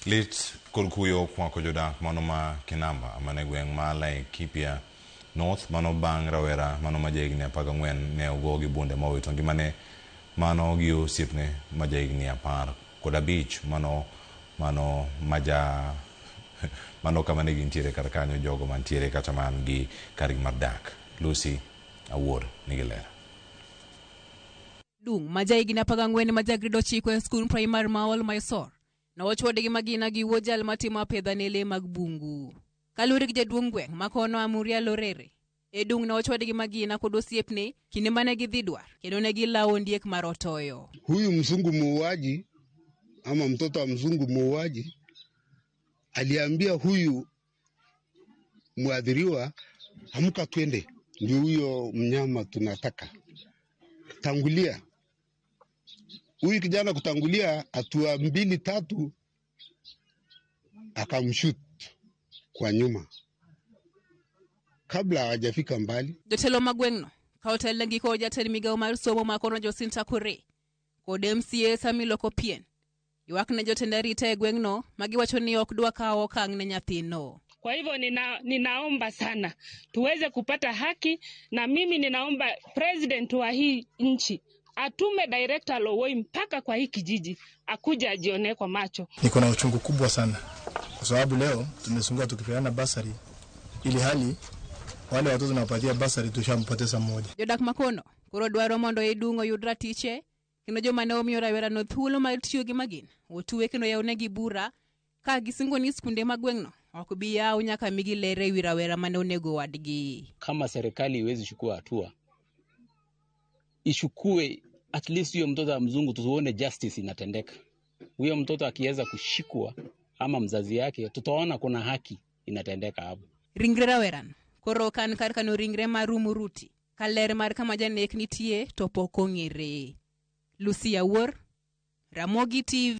Lit kod kuyo okwako jodak mano ma Kinamba mane gweng' ma Laikipia North mano bang' rawera mano ma jahigni 14 ne ogo gi bunde mowito ngimane mano gi osiepne ma jahigni 15 mano mano maja mano kama ne gintiere kar kanyo jogo mantiere kata man gi kargi mar dak. Lucy Awuor nigi ler. Dung ma jahigni 14 ma ja grade 9 e skul primary ma Ol Mysore nochwade gi magina gi wuod jal matimo apedha ne lee mag bungu. Kaluwore gi jaduong' gweng' ma kono Amuria Lorere, Edung ne ochwade gi magina kod osiepne kinde mane gidhi dwar kendo ne gilawo ondiek mar otoyo. Huyu mzungu muuaji ama mtoto wa mzungu muuaji aliambia huyu mwadhiriwa, amka twende, ndio huyo mnyama tunataka, tangulia. Huyu kijana kutangulia hatua mbili tatu, akamshut kwa nyuma kabla hawajafika mbali. Jotelo mag gweng'no ka otelnegi kod jatend migawo mar somo ma kono Jacinta Kore kod MCA Sami Lokopien ywak ne jotend arita e gweng'no ma giwacho ni ok dwa kawo okang' ne nyathino. Kwa hivyo ninaomba sana tuweze kupata haki, na mimi ninaomba president wa hii nchi atume director Lowoi mpaka kwa hii kijiji akuja ajionee kwa macho. Niko na uchungu kubwa sana kwa sababu leo tumezunguka tukipeana basari, ili hali wale watoto tunawapatia basari tushampoteza mmoja. Jodak makono koro dwaro mondo Edung oyud ratiche kendo joma ne omiyo rawerano thuolo mar tiyo gi magina otwe kendo yawnegi bura ka gisingo ni skunde mag gweng'no ok bi yaw nyaka migi ler ewi rawera mane onego wadgi. Kama serikali iwezi chukua hatua, ichukue at least huyo mtoto wa mzungu, tuone justice inatendeka. Huyo mtoto akiweza kushikwa ama mzazi yake, tutaona kuna haki inatendeka hapo. Ringre rawerano koro okan kar kano ringre mar Rumuruti ka ler mar kama janek nitie to pok ong'ere. Lucy Awuor, Ramogi TV.